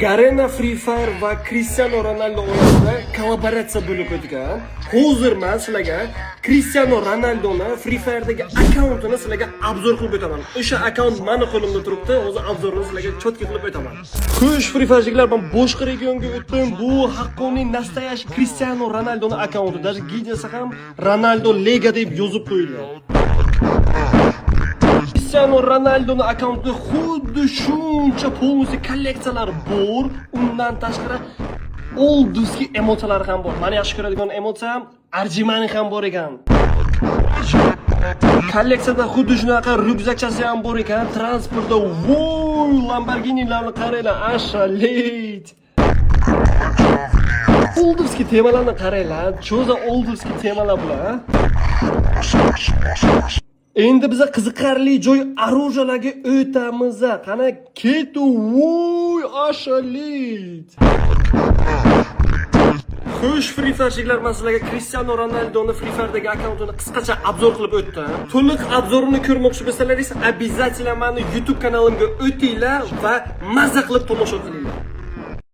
Garena Free Fire va Cristiano Ronaldo orasida kollaboratsiya bo'lib o'tgan. Hozir men sizlarga Cristiano Ronaldoni Free Fire'dagi akkauntini sizlarga обзор qilib o'taman. O'sha akkaunt mani qo'limda turibdi. Hozir обзор ini sizlarga чётко qilib o'taman. Xush, Free Fire'chilar, men boshqa regionga o'tdim. Bu haqqoniy, настоящий Cristiano Ronaldoni akkaunti. Даже gildiyasi ham Ronaldo Lega deb yozib qo'yilgan. Cristiano Ronaldoni akkauntida xuddi shuncha полностью kolleksiyalar bor. Undan tashqari олдовский emotsiyalar ham bor. Meni yaxshi ko'radigan emotsiyam Arjimani ham bor ekan. Kolleksiyada xuddi shunaqa ryukzakchasi ham bor ekan. Transportda, voy, Lamborghinilarni qaranglar, ошалеть. Олдовский temalarni qaranglar. Что за олдовский temalar bular, a? Endi biza qiziqarli joy, оружия larga o'tamiz. Qani, ketu, voy, ошалеть. Xo'sh, Free Fire'chilar, men sizlarga Cristiano Ronaldoni Free Fire'dagi akkauntini qisqacha обзор qilib o'tdim. To'liq обзор ini ko'rmoqchi bo'lsalaringiz, обязательно meni YouTube kanalimga o'tinglar va mazza qilib tomosha qilinglar.